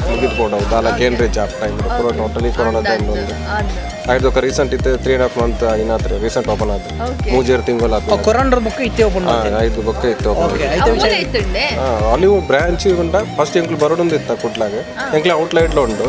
ಮುಗಿದು ಅವು ದಾಲ ಕೇಂದ್ರ ಜಾಬ್ ಟೈಮ್ ಪೂರ ಟೋಟಲಿ ಕೊರೋನಾ ಟೈಮ್ ಒಂದು ಆಯ್ತು. ರೀಸೆಂಟ್ ಇತ್ತು, 3.5 ಮಂತ್ ಇನ್ನಾತ್ರೆ ರೀಸೆಂಟ್ ಓಪನ್ ಆತು. Okay. ಮೂಜೇರು ತಿಂಗಳು ಆತು. ಕೊರೋನಾ ಬುಕ್ ಇತ್ತೆ ಓಪನ್. ಐದು ಬೊಕ್ಕ ಇತ್ತು ಓಪನ್. ಓಕೆ, ಐತೆ. ಮೂಲೆ ಇತ್ತುಂಡೆ. ಆಲಿವ್ ಬ್ರಾಂಚ್ ಉಂಟ. ಫಸ್ಟ್ ಎಂಕ್ಲು ಬರೋಡೊಂದು ಇತ್ತ ಕುಟ್ಲಾಗ. ಎಂಕ್ಲೆ ಔಟ್ಲೈಟ್ಲ ಉಂಡು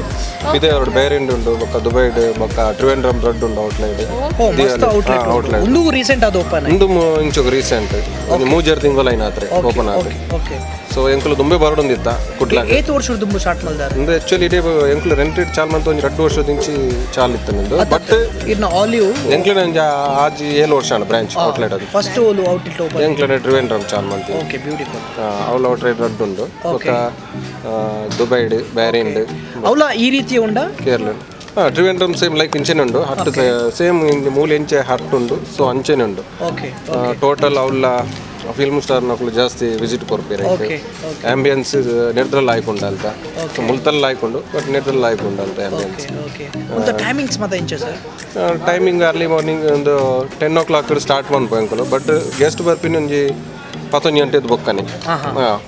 ಇದೆ, ಎರಡು ಬೇರಿಂಡ್ ಉಂಡು, ಬೊಕ್ಕ ದುಬೈಡ್, ಬೊಕ್ಕ ಟ್ರಿವೆಂಡ್ರಮ್ ದೊಡ್ಡ ಉಂಡು ಔಟ್ಲೈಟ್. ಓ ಮಸ್ತ್ ಔಟ್ಲೆಟ್. ಔಟ್ಲೈಟ್. ಒಂದು ರೀಸೆಂಟ್ ಅದು ಓಪನ್. ಉಂದು ಇಂಚುಗ್ ರೀಸೆಂಟ್ ಒಂದು ಮೂಜೇರು ತಿಂಗಳು ಐನಾತ್ರೆ ಓಪನ್ ಆತು. Okay okay. So ಎಂಕ್ಲು ದುಂಬೆ ಬರೋಡೊಂದು ಇತ್ತ ಕುಟ್ಲಾಗ. ಏತ್ ವರ್ಷದ ದುಂಬು ಸ್ಟಾರ್ಟ್ ಮಲ್ದಾರ? ಅಂದ್ರೆ ಆಕ್ಚುಲಿ ಇಡೀ ಎಂಕ್ಲು ರೆಂಟ್ ಚಾಲ್ ಮಂತ್ ಒಂಜಿ 2 ವರ್ಷದ ಇಂಚಿ ಚಾಲ್ ಇತ್ತು ನಿಂದು, ಬಟ್ ಇರ್ನ ಆಲಿವ್ ಎಂಕ್ಲೆನ ಒಂಜಿ ಆಜಿ ಏಳು ವರ್ಷ ಬ್ರಾಂಚ್ ಔಟ್ಲೈಟ್ ಅದು. ಫಸ್ಟ್ ಓಲು ಔಟ್ಲೆಟ್ ಓಪನ್. ಎಂಕ್ಲೆನ ಟ್ರಿವೆಂಡ್ರಮ್ ಚಾಲ್ ಮಂತ್. Okay, beautiful. ಅವಳ ಔಟ್ಲೈಟ್ ರಡ್ಡು ಉಂಡು, ಬೊಕ್ಕ ದುಬೈಡ್ ಬ್ಯಾರಿಂಡ್. ಅವಲ ಈ ರೀತಿ ಉಂಡಾ? ಕೇರಳ ಹಾಂ, ತ್ರಿವೇಂದ್ರಂ ಸೇಮ್ ಲೈಕ್ ಇಂಚೆನೆ ಉಂಡು ಹಟ್ಟು, ಸೇಮ್ ಮೂಲೆ ಇಂಚೆ ಹಟ್ಟು ಉಂಡು, ಸೊ ಅಂಚೆನೆ ಉಂಡು. ಓಕೆ. ಟೋಟಲ್ ಅವಲ್ಲ ಫಿಲ್ಮ್ ಸ್ಟಾರ್ ನಕಲು ಜಾಸ್ತಿ ವಿಸಿಟ್ ಕೊರ್ಪೇರು. ಓಕೆ. ಆಂಬಿಯನ್ಸ್ ನೆಡ್ದ್ರಲ್ಲಿ ಆಯ್ಕೊಂಡು ಅಂತ, ಸೊ ಮುಲ್ತಲ್ಲಿ ಆಯ್ಕೊಂಡು, ಬಟ್ ನೆಡ್ದ್ರಲ್ಲಿ ಆಯ್ಕೊಂಡು ಅಂತ ambience. Okay okay, ಒಂದು ಟೈಮಿಂಗ್ಸ್ ಮತ್ತೆ ಇಂಚೆ sir? Timing early morning ಒಂದು 10 ಓ ಕ್ಲಾಕ್ ಸ್ಟಾರ್ಟ್ ಮನ್ಪು ಎಂಕುಲು, ಬಟ್ ಗೆಸ್ಟ್ ಬರ್ಪಿನ ಒಂಜಿ ಪತ್ತೊಂಜಿ ಗಂಟೆದು ಬೊಕ್ಕನೆ. ಹಾಂ,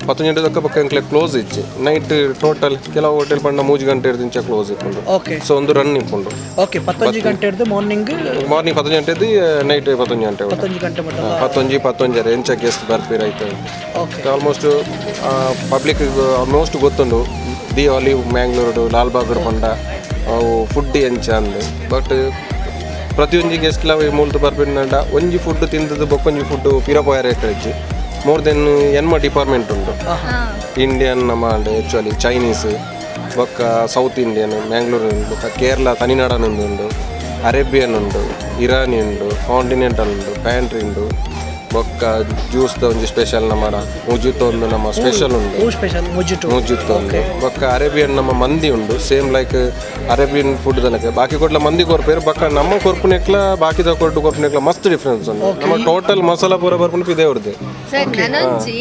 ಪತ್ತೊಂಜಿ ಗಂಟೆ ಬೊಕ್ಕ ಬೊಕ್ಕ ಎಂಕ್ಲೆ ಕ್ಲೋಸ್ ಇಚ್ಚಿ. ನೈಟ್ ಟೋಟಲ್ ಕೆಲವು ಹೋಟೆಲ್ ಪಂಡ ಮೂಜಿ ಗಂಟೆ ಇಂಚ ಕ್ಲೋಸ್ ಇಪ್ಪುಂಡು. ಓಕೆ. ಸೊ ಒಂದು ರನ್ ಇಪ್ಪುಂಡು. ಓಕೆ, ಪತ್ತೊಂಜಿ ಗಂಟೆ ಹಿಡಿದು ಮಾರ್ನಿಂಗ್? ಮಾರ್ನಿಂಗ್ ಪತ್ತೊಂಜಿ ಗಂಟೆದ್ದು ನೈಟ್ ಪತ್ತೊಂಜಿ ಗಂಟೆ. ಪತ್ತೊಂಜಿ ಗಂಟೆ ಮಟ್ಟ. ಪತ್ತೊಂಜಿ ಪತ್ತೊಂಜರೆ ಎಂಚ ಗೆಸ್ಟ್ ಬರ್ಪಿರ ಆಯ್ತು. Okay. Almost public almost ಗೊತ್ತುಂಡು the olive Mangalore Lalbagh ಪಂಡ ಅವು ಫುಡ್ ಎಂಚ ಅಂದ್. ಬಟ್ ಪ್ರತಿಯೊಂಜಿ ಗೆಸ್ಟ್ ಲ ಮೂಲ್ತು ಬರ್ಪಿನ ಒಂಜಿ ಫುಡ್ ತಿಂದದ್ದು ಬೊಕ್ಕೊಂಜಿ ಫುಡ್ ಪಿರ ಪೋಯರೆ ಇಜ್ಜಿ. ಮೋರ್ ದೆನ್ ಎನ್ಮ ಡಿಪಾರ್ಟ್ಮೆಂಟ್ ಉಂಡು. ಇಂಡಿಯನ್ ನಮ್ಮ ಆ್ಯಕ್ಚುಲಿ ಚೈನೀಸ್, ಬೊಕ್ಕ ಸೌತ್ ಇಂಡಿಯನ್ ಮ್ಯಾಂಗ್ಳೂರ್ ಉಂಡು, ಬೊಕ್ಕ ಕೇರಳ ತಮಿಳ್ನಾಡನೊಂದು ಉಂಡು, ಅರೇಬಿಯನ್ ಉಂಡು, ಇರಾನಿ ಉಂಡು, ಕಾಂಟಿನೆಂಟಲ್ ಉಂಡು, ಪ್ಯಾಂಟ್ರಿ ಉಂಡು, ಬೊಕ್ಕ ಜ್ಯೂಸ್ದ ಒಂಜಿ ಸ್ಪೆಷಲ್ ನಮ್ಮ ಮುಜಿತೋ ಒಂದು ನಮ್ಮ ಸ್ಪೆಷಲ್ ಉಂಡು. ಹೂ ಸ್ಪೆಷಲ್ ಮೊಜಿಟೋ. ಮುಜಿತೋ ಉಂಡು. ಬೊಕ್ಕ ಅರೇಬಿಯನ್ ನಮ್ಮ ಮಂದಿ ಉಂಡು, same like Arabian food ದಲಕ. ಬಾಕಿ ಕೊಡ್ಲ ಮಂದಿ ಕೊರ್ಪೇರು, ಬೊಕ್ಕ ನಮ್ಮ ಕೊರ್ಪುನೆಕ್ಲ ಬಾಕಿದ ಕೊರ್ಟು ಕೊರ್ಪುನೆಕ್ಲ ಮಸ್ತ್ ಡಿಫ್ರೆನ್ಸ್ ಉಂಡು. ನಮ್ಮ ಟೋಟಲ್ ಮಸಾಲ ಪೂರ ಬರ್ಪುನ ಇದೇ ಅವ್ರದ್ದು. ಸರ್, ನನೊಂಜಿ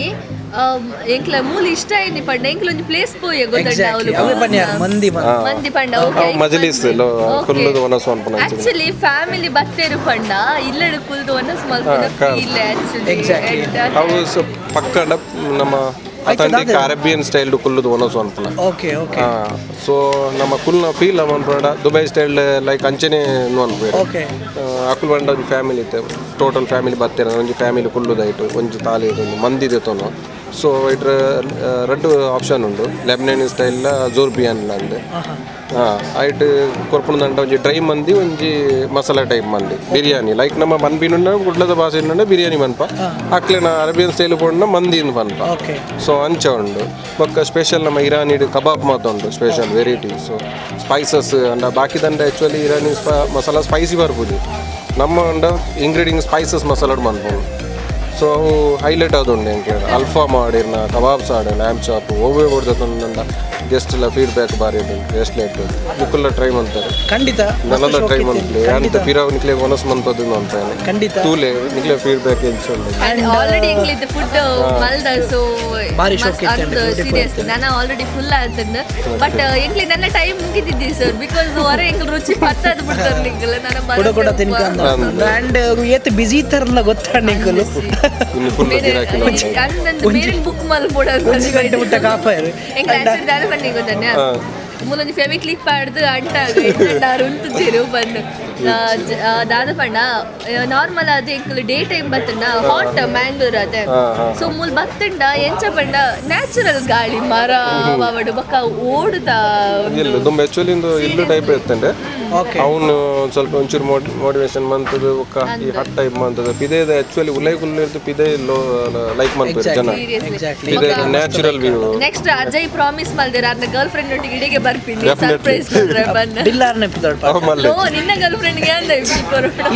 ಎಂಕ್ಲ ಮೂಲ ಇಷ್ಟ ಐನಿ ಪಂಡ ಎಂಕ್ಲ ಒಂಜಿ ಪ್ಲೇಸ್ ಪೋಯೆ ಗೊತ್ತಂಡ. ಎಕ್ಸಾಕ್ಟ್ಲಿ, ಅವೇ ಪನ್ಯಾರ್ ಮಂದಿ ಬಂದು. ಮಂದಿ ಪಂಡ, ಓಕೆ. ಅವು ಮಜಲಿಸ್ ಕುಲ್ಲುದು ಒನಸ್ ಮನ್ಪುನ. ಆಕ್ಚುಲಿ ಫ್ಯಾಮಿಲಿ ಬತ್ತೇರು ಪಂಡ ಇಲ್ಲಡು ಕುಲ್ದು ಒನಸ್ ಮಲ್ಪುನ ಫೀಲ್ ಆಕ್ಚುಲಿ. Exactly. ಅವು ಪಕ್ಕಡ ನಮ್ಮ ಅಥೆಂಟಿಕ್ ಅರೇಬಿಯನ್ ಸ್ಟೈಲ್ ಕುಲ್ಲುದು ಒನಸ್ ಮನ್ಪುನ. ಓಕೆ ಓಕೆ ಸೊ ನಮ್ಮ ಕುಲ್ನ ಫೀಲ್ ಮನ್ಪುನ ದುಬೈ ಸ್ಟೈಲ್ ಲೈಕ್ ಅಂಚನೆ ಅನ್ಪೇರು. ಓಕೆ ಅಕುಲು ಪಂಡ ಒಂಜಿ ಫ್ಯಾಮಿಲಿ ಇತ್ತೆ, ಟೋಟಲ್ ಫ್ಯಾಮಿಲಿ ಬತ್ತೇರ, ಒಂಜಿ ಫ್ಯಾಮಿಲಿ ಕುಲ್ಲುದಾಯ್ತು, ಒಂಜಿ ತಾಲಿ ಒಂಜಿ ಮಂದಿ ದೆತೊನು. ಸೊ ಇಟ್ರ ರಡ್ಡು ಆಪ್ಷನ್ ಉಂಡು, ಲೆಬನೇನ್ ಸ್ಟೈಲ್ ಜೋರ್ಬಿಯನ್ ಅಂದ್. ಹಾಂ, ಐಟ್ ಕೊರ್ಪುನಂಟ ಒಂಜಿ ಡ್ರೈ ಮಂದಿ, ಒಂಜಿ ಮಸಾಲ ಟೈಪ್ ಮಂದಿ, ಬಿರಿಯಾನಿ ಲೈಕ್. ನಮ್ಮ ಮನ್ಪಿನುಂಡ ಕುಡ್ಲದ ಭಾಷೆ ಬಿರಿಯಾನಿ ಮನ್ಪ, ಅಕ್ಲೆನ ಅರೇಬಿಯನ್ ಸ್ಟೈಲ್ ಪೋಂಡ ಮಂದಿ ಪನ್ಪ. ಸೊ ಅಂಚ ಉಂಡು. ಬೊಕ್ಕ ಸ್ಪೆಷಲ್ ನಮ್ಮ ಇರಾನಿಡ್ ಕಬಾಬ್ ಮಾತ ಉಂಡು, ಸ್ಪೆಷಲ್ ವೆರೈಟಿ. ಸೊ ಸ್ಪೈಸಸ್ ಅಂಡ ಬಾಕಿ ದಂಡ ಆ್ಯಕ್ಚುಲಿ ಇರಾನಿ ಮಸಾಲ ಸ್ಪೈಸಿ ಬರ್ಬೋದು, ನಮ್ಮ ಉಂಡ ಇಂಗ್ರೀಡಿಯಂಟ್ ಸ್ಪೈಸಸ್ ಮಸಾಲ ಮನ್ಪುನು. ಸೊ ಅವು ಹೈಲೈಟ್ ಆದುಂಡು ಎಂಕ್ಲೆನ. ಅಲ್ಫಾಮ್ ಆಡಿರ್ನ, ಕಬಾಬ್ಸ್ ಆಡು, ಲ್ಯಾಮ್ ಚಾಪ್ ಓವೇ ಕೊಡ್ತಂಡ. ಗೆಸ್ಟ್ ಎಲ್ಲ ಫೀಡ್ಬ್ಯಾಕ್ ಬಾರಿ ಉಂಟು, ಗೆಸ್ಟ್ ಲೈಟ್ ನಿಕುಲ್ಲ ಟ್ರೈ ಮಾಡ್ತಾರೆ. ಖಂಡಿತ. ನೆಲದ ಟ್ರೈ ಮನ್ಪುಲೆ ಅಂತ ಪಿರಾವ್ ನಿಕ್ಲೆ ಒನಸ್ ಮನ್ಪದು ಅಂತ. ಖಂಡಿತ. ತೂಲೆ, ನಿಕ್ಲೆ ಫೀಡ್ಬ್ಯಾಕ್ ಎಂಚ ಉಂಡು. ಅಂಡ್ ಆಲ್ರೆಡಿ ಎಂಕ್ಲಿದ್ದು ಫುಡ್ ಮಲ್ದ, ಸೊ ಬಾರಿ ಶೋಕ್ ಇತ್ತು and beautiful. Serious, ನಾನು ಆಲ್ರೆಡಿ ಫುಲ್ ಆತಂದು. ಬಟ್ ಎಂಕ್ಲಿ ನನ್ನ ಟೈಮ್ ಮುಗಿದಿದ್ದಿ ಸರ್, because ಹೊರ ಎಂಕ್ಲು ರುಚಿ ಪತ್ತದ್ ಬಿಡ್ತಾರೆ ನಿಂಗಲ್ಲ ನನ್ನ. ಕೂಡ ಕೂಡ ತಿನ್ಕೊಂಡು ಅಂಡ್ ಏತ್ ಬಿಸಿ ಇತ್ತಾರಲ್ಲ ಗೊತ್ತಾ ನಿಂಕುಲು. ಇನ್ನು ಫುಲ್ ಗಿರಾಕಿ. ಅಂದಂದು ಬೇರೆ ಬುಕ್ ಮಲ್ಪೋಡ. ಒಂಜಿ ಗಂಟೆ ಮುಟ್ಟ ಕಾಪಾಯರು. ಎಂಕ್ಲ ಆಕ್ಚುಲಿ ದಾದ ಬನ್ನಿ ಗೊತ್ತಾನೆ, ಮೂಲೊಂಜಿ ಫೆವಿ ಕ್ಲಿಪ್ ಆಡ್ದು ಅಂಟ ಉಂಟುತ್ತೀರು ಬಂದು ದಾದ ಪಂಡ ನಾರ್ಮಲ್ ಅದು ಎಂಕುಲು ಡೇ ಟೈಮ್ ಬತ್ತಂಡ ಹಾಟ್ ಮ್ಯಾಂಗ್ಳೂರ್ ಅದೇ. ಸೊ ಮೂಲ್ ಬತ್ತಂಡ ಎಂಚ ಪಂಡ ನ್ಯಾಚುರಲ್ ಗಾಳಿ, ಮರ ಅವಡು ಬಕ್ಕ ಓಡುದ. ಇಲ್ಲ, ದುಂಬ ಆಕ್ಚುಲಿ ಇಂದು ಇಲ್ಲು ಟೈಪ್ ಇತ್ತಂಡೆ. ಅವನು ಸ್ವಲ್ಪ ಒಂಚೂರು ಮೋಟಿವೇಶನ್ ಮಂತದ್ದು, ಬೊಕ್ಕ ಈ ಹಟ್ ಟೈಪ್ ಮಂತದ್ದು. ಪಿದೇದ ಆಕ್ಚುಲಿ ಉಲೈ ಕುಲ್ಲು ಪಿದೆ ಲೈಕ್ ಮನ್ಪೇರು ಜನ. ಪಿದೆ natural view. Next Ajay promise ಮಲ್ದಿರ, ಅರ್ನ ಗರ್ಲ್ ಫ್ರೆಂಡ್ ಒಟ್ಟಿಗೆ ಇಡಿಗೆ ಬರ್ತೀನಿ ಸರ್ಪ್ರೈಸ್ ಬಂದು. ಬಿಲ್ಲಾರ್ನೆ ದೊಡ್ಡ. ಅವು ಮಲ್ಲೆ. ಓ, ನಿನ್ನ ಗರ್ಲ್ ಫ್ರೆಂಡ್ಗೆ ಅಂದ.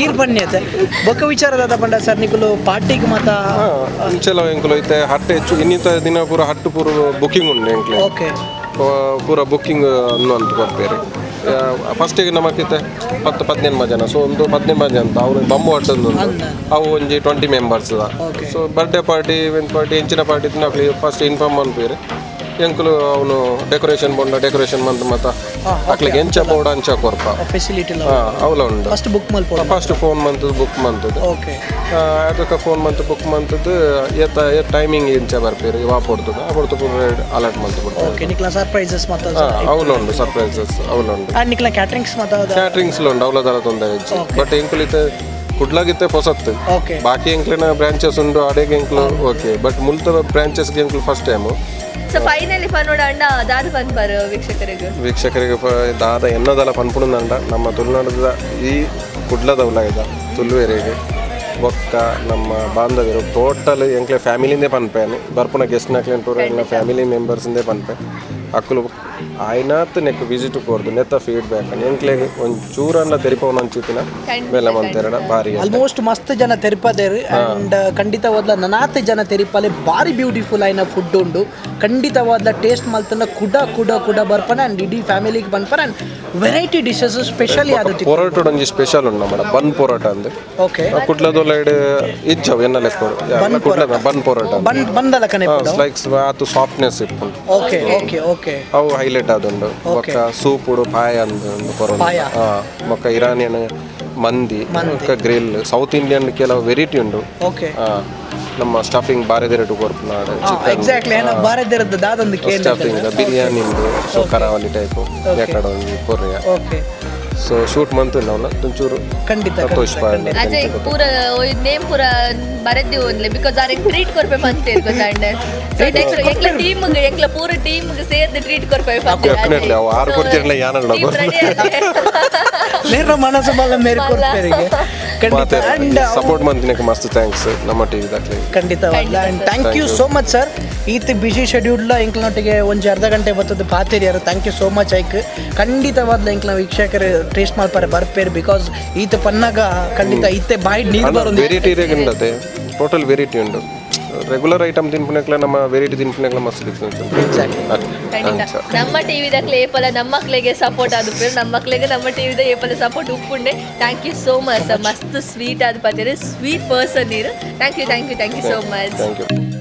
ಈರ್ ಬನ್ನಿ ಅತ್ತೆ. ಬೊಕ್ಕ ವಿಚಾರದ ಪಂಡ ಸರ್, ನಿಕುಲು ಪಾರ್ಟಿಗೆ ಮಾತ? ಇಂಚೆಲ ಎಂಕುಲು ಇತ್ತೆ ಹಟ್ಟೆ ಹೆಚ್ಚು ಇನ್ನಿತ ದಿನ ಪೂರ ಹಟ್ಟು ಪೂರ ಬುಕಿಂಗ್ ಉಂಡು ಎಂಕ್ಲೆ. ಪೂರ ಬುಕ್ಕಿಂಗ್ ಅನ್ನು ಅಂತ ಕೊಡ್ಪೇರು. ಫಸ್ಟಿಗೆ ನಮಕಿತ್ತೆ 10 15 ಜನ. ಸೊ ಒಂದು 15 ಜನ ಅಂತ ಅವ್ರು ಬಂಬು ಹಟ್ಟೊಂದು ಉಂಟು. ಅವು ಒಂಜಿ 20 members. So birthday party, event party, ಎಂಚಿನ ಪಾರ್ಟಿ ಅಕ್ಲಿ ಫಸ್ಟ್ ಇನ್ಫಾರ್ಮ್ ಮನ್ಪೇರು. ಎಂಕುಲು ಅವನು ಡೆಕೋರೇಷನ್ ಬೋಂಡ ಡೆಕೋರೇಷನ್ ಮಂತ್ ಮತ್ತ ಅಕ್ಲಿಗೆ ಎಂಚ ಬೋರ್ಡ್ ಅಂಚ ಕೊರ್ಪ. ಫೆಸಿಲಿಟಿ. ಹಾಂ, ಅವಲ ಉಂಡು. ಫಸ್ಟ್ ಬುಕ್ ಮಲ್ಪೊಡು. ಫಸ್ಟ್ ಫೋನ್ ಮಂತದ್ದು, ಬುಕ್ ಮಂತದ್ದು. ಅದಕ್ಕೆ ಫೋನ್ ಮಂತ್ ಬುಕ್ ಮಂತದ್ದು, ಏತ ಟೈಮಿಂಗ್ ಇಂಚ ಬರ್ಪೇರು, ವಾ ಪೊರ್ತುದು ಆ ಪೊರ್ತು ಪೂರ ಅಲರ್ಟ್ ಮಂತ್ ಬಿಡ್ತಾರೆ. ಓಕೆ, ನಿಕ್ಲ ಸರ್ಪ್ರೈಸಸ್ ಮಾತ? ಅವಲ ಉಂಡು, ಸರ್ಪ್ರೈಸಸ್ ಅವಲ ಉಂಡು. ಅಂಡ್ ನಿಕ್ಲ ಕ್ಯಾಟ್ರಿಂಗ್ಸ್ ಮಾತ? ಕ್ಯಾಟ್ರಿಂಗ್ಸ್ ಉಂಡು, ಅವಲ ದರ ತೊಂದರೆ ಇಜ್ಜಿ. ಬಟ್ ಎಂಕುಲಿತೆ ಕುಡ್ಲಾಗಿತ್ತೆ ಪೊಸತ್ತು. ಬಾಕಿ ಎಂಕ್ಲಿನ ಬ್ರಾಂಚಸ್ ಉಂಡು, ಅಡೆಗೆ ಎಂಕ್ಲು ಓಕೆ, ಬಟ್ ಮುಲ್ತ ಬ್ರಾಂಚಸ್ಗೆ ಎಂಕ್ಲು ಫಸ್ಟ್ ಟೈಮು. ಸೊ ಫೈನಲಿ ಪನ್ನೋಡ ಅಣ್ಣ, ದಾದ ಪನ್ಪಾರು ವೀಕ್ಷಕರಿಗೆ? ವೀಕ್ಷಕರಿಗೆ ದಾದ ಎನ್ನದಲ ಪನ್ಪುಣಂಡ, ನಮ್ಮ ತುಳುನಾಡದ ಈ ಕುಡ್ಲದ ಉಲಾಯ್ದ ತುಳುವೆರಿಗೆ ಬೊಕ್ಕ ನಮ್ಮ ಬಾಂಧವ್ಯರು ಟೋಟಲ್ ಎಂಕ್ಲೆ ಫ್ಯಾಮಿಲಿಂದೇ ಪನ್ಪೇನೆ, ಬರ್ಪುನ ಗೆಸ್ಟ್ ನಕ್ಲೆನ್ ಪೂರ ಎಲ್ಲ ಫ್ಯಾಮಿಲಿ ಮೆಂಬರ್ಸಿಂದೇ ಪನ್ಪೆ. ಅಕ್ಕಲು ಆಯ್ನಾತ್ ನೆಕ್ ವಿಸಿಟ್ ಕೊರ್ದು ನೆತ್ತ ಫೀಡ್ಬ್ಯಾಕ್ ಎಂಕ್ಲೆಗ್ ಒಂದ್ ಚೂರನ್ನ ತೆರಿಪವನ ಅಂಚಿತ್ತಿನ ಬೆಲ್ಲ ಮಂತೆರಡ ಭಾರಿ ಎಡ್ಡೆ. ಆಲ್ಮೋಸ್ಟ್ ಮಸ್ತ್ ಜನ ತೆರಿಪದೇರು ಅಂಡ್ ಖಂಡಿತವಾದ್ಲ ನನಾತ್ ಜನ ತೆರಿಪಾಲೆ. ಬಾರಿ ಬ್ಯೂಟಿಫುಲ್ ಆಯ್ನ ಫುಡ್ ಉಂಡು. ಖಂಡಿತವಾದ್ಲ ಟೇಸ್ಟ್ ಮಲ್ತನ ಕುಡ ಕುಡ ಕುಡ ಬರ್ಪನ ಅಂಡ್ ಇಡೀ ಫ್ಯಾಮಿಲಿಗೆ ಬನ್ಪನ. ಅಂಡ್ ವೆರೈಟಿ ಡಿಶಸ್ ಸ್ಪೆಷಲಿ ಆದ ಪೊರೋಟ ಒಂಜಿ ಸ್ಪೆಷಲ್ ಉಂಡು ನಮ್ಮ ಬನ್ ಪೊರೋಟ ಅಂದ್. ಕುಡ್ಲದೊಲೈಡ್ ಇಜ್ಜವು ಎನ್ನ ಲೆಕ್ಕೋಡು ಕುಡ್ಲದ ಬನ್ ಪೊರೋಟ. ಬನ್ ಬಂದಲ ಕನೆ. ಲೈಕ್ಸ್ ಆತು ಸಾಫ್ಟ್ನೆಸ್ ಇಪ್ಪುಂಡು. ಓಕೆ ಓಕೆ ಓಕೆ ಅವು ಹೈಲೈಟ್ ಆದುಂಡು. ಬೊಕ್ಕ ಸೂಪುಡು ಪಾಯ ಅಂದ್ ಒಂದು ಕೊರೊಂಡು. ಪಾಯ. ಬೊಕ್ಕ ಇರಾನಿಯನ್ ಮಂದಿ, ಬೊಕ್ಕ ಗ್ರಿಲ್, ಸೌತ್ ಇಂಡಿಯನ್ ಕೆಲವು ವೆರೈಟಿ ಉಂಡು. ನಮ್ಮ ಸ್ಟಫಿಂಗ್ ಬಾರಿ ರೇಟು ಕೊರ್ಪುನಾಡು ಚಿಕನ್. ಎಕ್ಸಾಕ್ಟ್ಲಿ, ಏನೋ ಬಾರದಿರದ್ದು ದಾದೊಂದು ಕೇಳಿ. ಸ್ಟಫಿಂಗ್ ಬಿರಿಯಾನಿ ಉಂಡು. ಸೊ ಕರಾವಳಿ ಟೈಪ್ ಎಕಡ ಒಂಜಿ ಕೊರಿಯ. ಸೊ ಶೂಟ್ ಮಂತು ಅವನ ಒಂಚೂರು ತೋಷ್. ಅಜಯ್ ಪೂರ ನೇಮ್ ಪೂರ ಬರೆದಿ ಒಂದ್ಲೆ, because ಆರ್ ಟ್ರೀಟ್ ಕೊರ್ಪೆ ಬಂತೇರ್ ಗೊತ್ತಾಂಡೆ. ಸೊ ನೆಕ್ಸ್ಟ್ ಎಂಕ್ಲ ಟೀಮ್, ಎಂಕ್ಲ ಪೂರ ಟೀಮ್ ಸೇರ್ದು ಟ್ರೀಟ್ ಕೊರ್ಪೆ. Definitely, ಅವು ಆರು ಕೊಡ್ತಿರ್ಲ ಯಾನಲ್ಲ. ಮೇರ ಮನಸ್ಸು ಬಲ್ಲ ಮೇರೆ ಕೊಡ್ಪೇರಿಗೆ ಖಂಡಿತ ಅಂಡ್ ಸಪೋರ್ಟ್ ಮಂತಿನಕ್ಕೆ ಮಸ್ತ್ thanks ನಮ್ಮ ಟಿವಿ ದಾಖಲೆ. ಖಂಡಿತವಾಗ್ಲ, and thank you so much sir. ಈತ ಬಿಸಿ ಶೆಡ್ಯೂಲ್ ಎಂಕ್ಲನೊಟ್ಟಿಗೆ ಒಂಜಿ ಅರ್ಧ ಗಂಟೆ ಬರ್ತದೆ ಪಾತೆರಿಯಾರು, thank you so much. ಐಕ್ ಖಂಡಿತವಾದ್ಲ ಎಂಕ್ಲ ವೀಕ್ಷಕರು ಟೇಸ್ಟ್ ಮಾಡ್ಪಾರೆ ಬರ್ಪೇರು, because ಈತ ಪನ್ನಾಗ ಖಂಡಿತ ಈತೆ ಬಾಯಿ ನೀರು ಬರೋದು. ವೆರೈಟಿ ಉಂಡತೆ, ಟೋಟಲ್ ವೆರೈಟಿ ಉಂಡು. ರೆಗ್ಯುಲರ್ ಐಟಮ್ ತಿನ್ಪುನಕ್ಲ ನಮ್ಮ ವೆರೈಟಿ ತಿನ್ಪುನಕ್ಲ ಮಸ್ತ್ ಡಿಫ್ರೆನ್ಸ್ ಉಂಟು. ಖಂಡಿತ, ನಮ್ಮ ಟಿವಿದ ಏಪಲ ನಮ್ಮ ಮಕ್ಳಿಗೆ ಸಪೋರ್ಟ್ ಆದ ನಮ್ಮ ಮಕ್ಳಿಗೆ ನಮ್ಮ ಟಿವಿದ ಏಪಲ ಸಪೋರ್ಟ್ ಉಪ್ಪುಂಡೆ. Thank you so much, ಮಸ್ತ್ ಸ್ವೀಟ್ ಆದ ಪತ್ತೇರು, ಸ್ವೀಟ್ ಪರ್ಸನ್ ನೀರು. Thank you, thank you, thank you so much. Thank you.